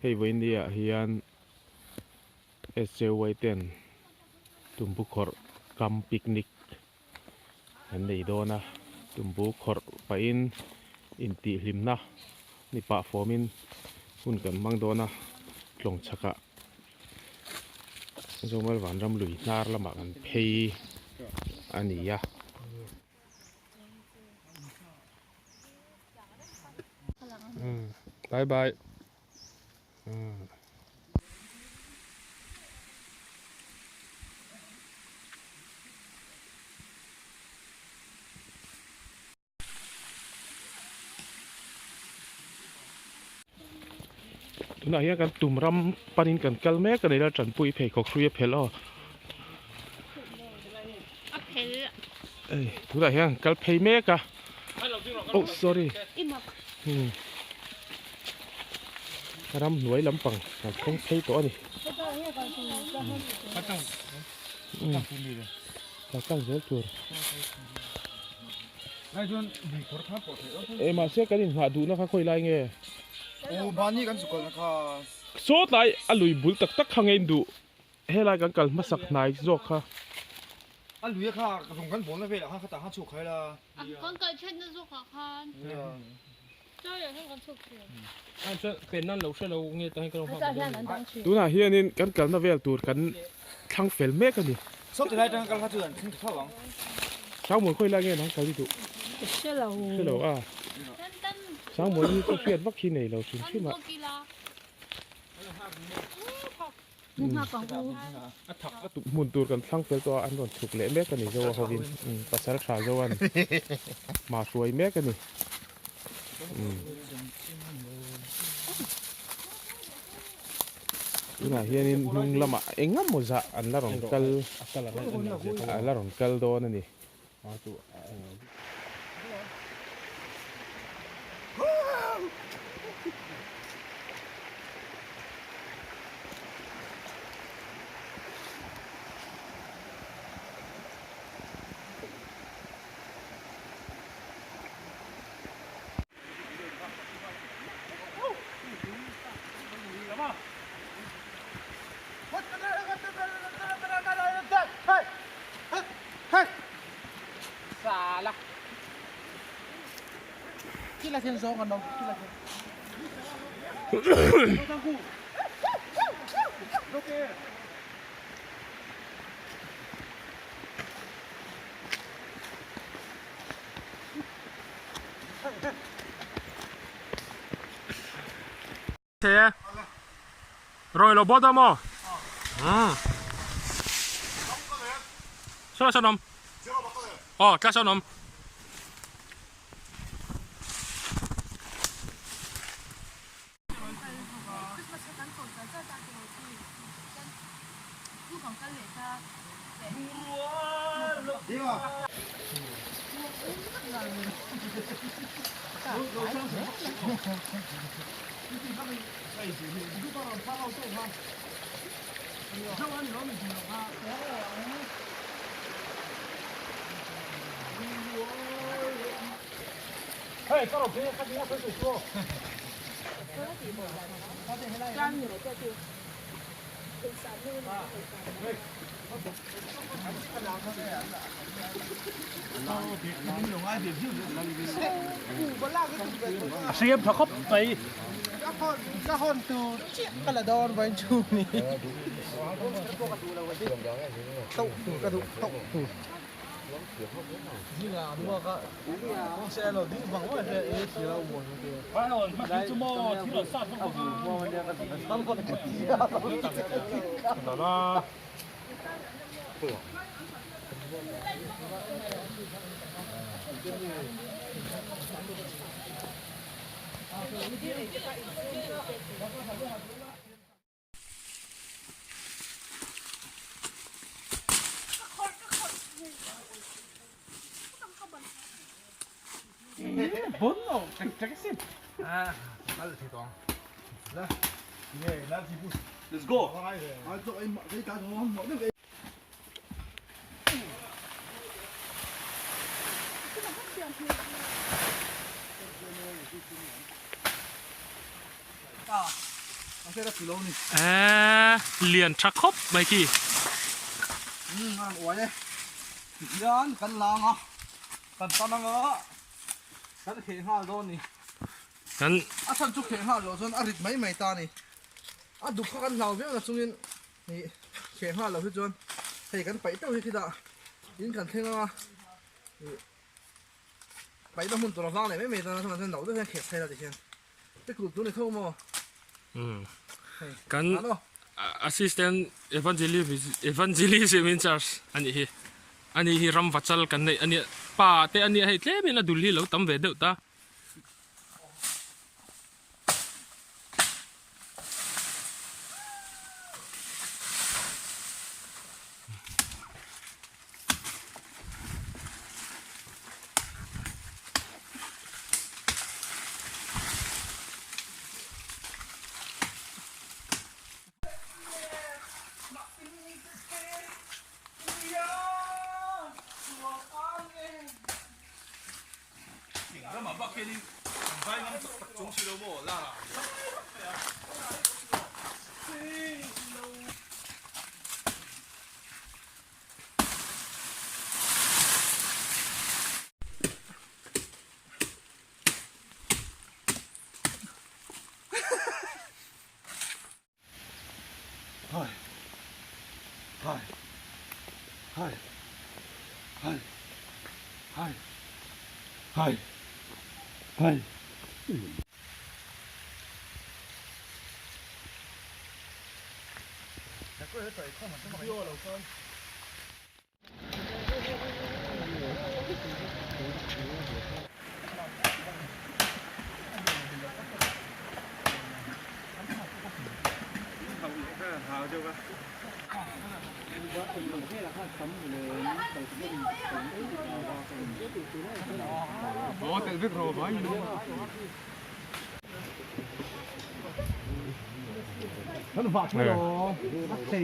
Hei vawiin ah hian SJY ten tumbu khawrh kam picnic an nei dawn a, tumbu khawrh pahin intihhlimna ni pah fawmin hun kan hmang dawn a, tlawng chhakah Zomal Vanram lui hnar lamah kan phei a ni a. Bye bye. Tunah hian kan tum ram panin kan kal mek a ni la tanpui pheikhawk hrui a phelh aw. Ei tunah hian kal phei mek a oh sorry ramhnuai lampang kan thleng phei tawh a ni kal zel tur eh mahse kan inghah duhna kha khawi lai nge saw tlai a lui bul tak tak kha nge in duh. Helai kan kal hmasak hnai zawk kha. A lui kha rawng kan bawlna velah khan khatah khan chhuk khai la. Kan kal thatna zawkah khan chawiah khan kan chhuk thin. An chuan pen nan lo hre lo nge tah hian ka lo nghak dawn. Tunah hianin kan kalna vel tur kan thlang fel mek a ni. Saw tilai atanga kal kha chu an thleng tha tho ang. Sangmuan khawi lai nge nang kal i duh? Hre lo. Hre lo a. Sangmuan hi chu hriat vak hi nei lo hrim hrim a. A tuk hmun tur kan thlang fel tawh a, an rawn chhuk leh mek a ni Zoa hovin pasal tha Zoan hma hruai mek a ni. Tunah hianin hnung lamah eng emaw zah an la rawn kal a la rawn kal dawn a ni. Rồi lo bawt a maw? Saw sawn awm. Aw tla sawn awm. A hriam tha khawp mai. Eee lian tha khawp mai khi. Umm a rawn uai e. Tihian kan lang a, kan tan anga kan kheh nghal dawn ni. Kan. A chhan chu kheh nghal loh chuan a rit mai mai ta ni. A duk kha kan hlau viau na chungin ih kheh nghal loh hi chuan hei kan paih teuh hi khi dah in kan thleng anga ih paihna hmun tur a vang leh mai mai dawn a, chuan loh deuh hian kheh phei la tihian. Kan assistant evangelism in charge a nih hi a ni hi ram vachal kan neih a nia pa te a nia hei tlem in a dul hi lo tam ve deuh ta.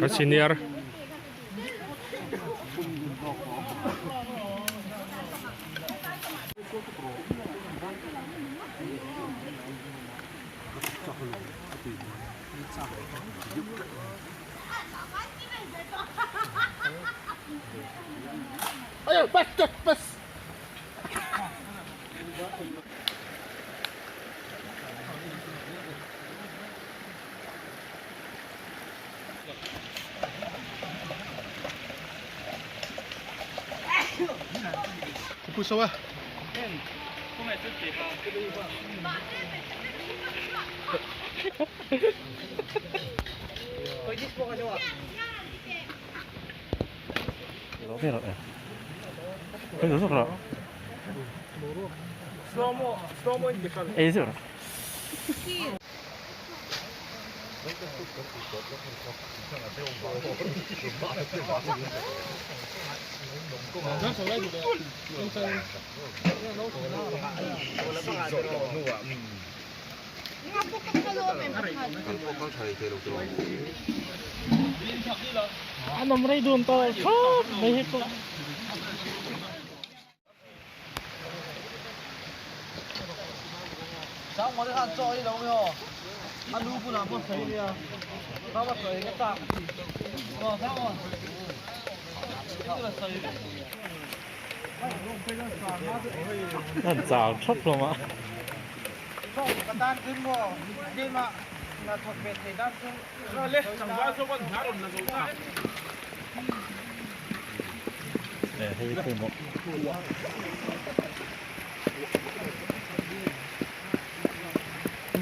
Ka senior.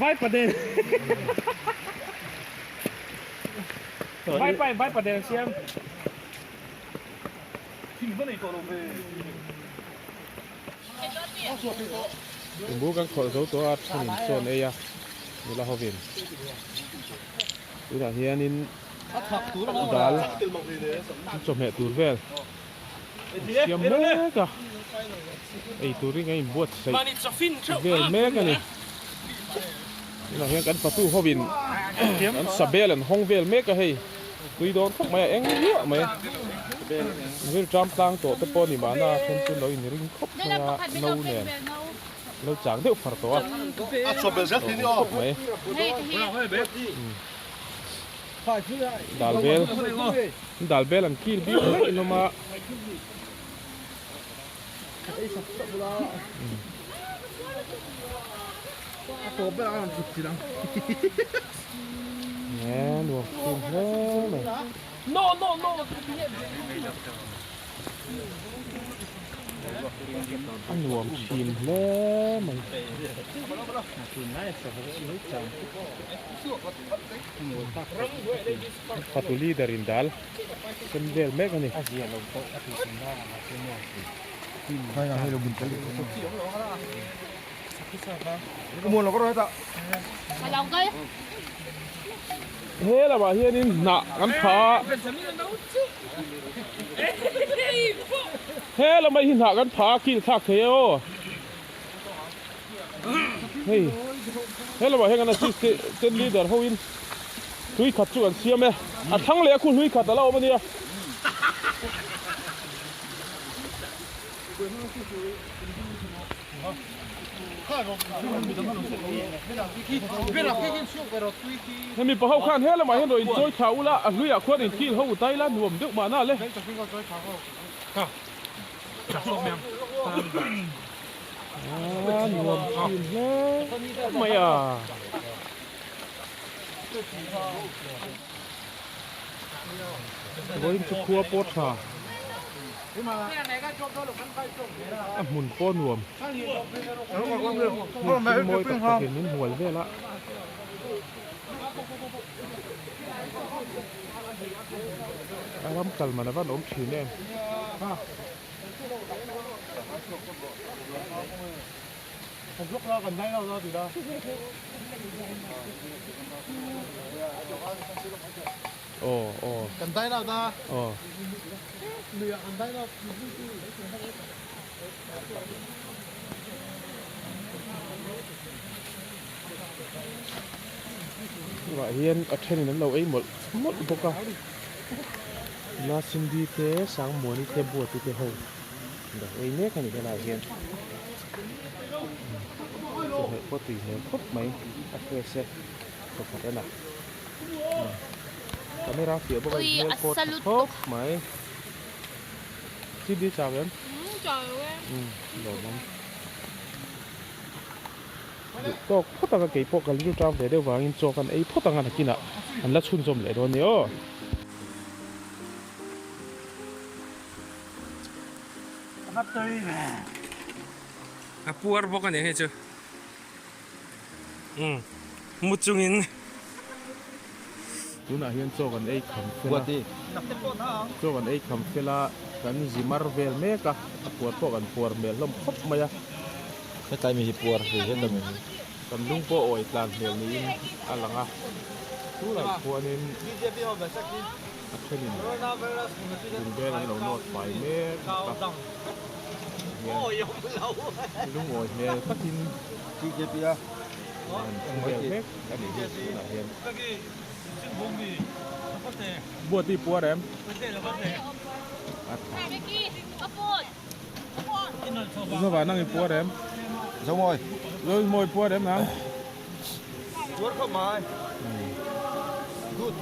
Vai paden. Vai pai vai paden siam. Tumbu kan khawlh zo tawh a thenin chawn ei a nula hovin tunah hianin dal chawhmeh tur vel an siam mek a ei turin a inbuatsaih vel mek a ni tunah hian kan fatu hovin an sabel an hawng vel mek a hei. Tui dawn khawp mai a, eng luah mai. Rilṭam tlang tawh te pawh a ni mahna a then chu lo inring khawp mai a, no nen. Lo chak deuh far tawh a. A chhuah bel zel thei ni aw. Mai. Dal bel. Dal bel an kil bik mai hlawm a. Nge nuam thin hle mai. No no no. A nuam thin hle mai. Fatu leader in dal sem vel mek a ni. He lamah hianin hnah kan pha a. He lamah hi hnah kan pha a kil thlak thei e aw. Hei he lamah hian kan assistant leader ho in hlui khat chu kan siam e. A thlang leh a khu hlui khat a la awm a nia. Hemi pa ho khan he lamah hian rawn inchawi thla ula, a hluiah khuan inkil ho ta ila nuam deuh mahna le. A nuam thin hle mai a. Vawiin chu khua pawh tha. A hmun pawh nuam. Hmun thil mawi tak takin min hual vel a. A ram kal man a van awm thin em. Aw aw. Kan dai lo ta. Aw. Luiah kan dai lo. Tunah hian a thenin an lo ei mawlh mawlh bawk a. La Cindy te Sangmuani te Buati te ho an lo ei mek a ni helaiah hian. Chawhmeh pawh tui hmel khawp mai a fresh e chawkhat en a. Camera fiah bawk a inhmel pawh tha khawp mai. Cindy chau em? Chau e. Lawmawm. Duh tawk phawt ang a kei pawh ka lu tang ve deuh vangin chaw kan ei phawt ang a nakinah an la chhunzawm leh dawn a ni aw. A puar bawk a ni hei chu. Umm mu chungin. Tunah hian chaw kan ei kham fel a, chaw kan ei kham fel a, kan zi mar vel mek a, a puar pawh kan puar hmel hlawm khawp mai a. Hetlai mi hi puar ve hian a mi. Kan lung pawh awi tlan hmel niin a lang a, tunah khuanin a thenin bungbel an lo nawt fai mek bawk a, tihian lungawi hmel takin an thu vel mek a nih hi tunah hian. Buati puar em? A tha. Zova nang i puar em? Zomawi. Zomawi puar em nang? Puar khawp mai. Good.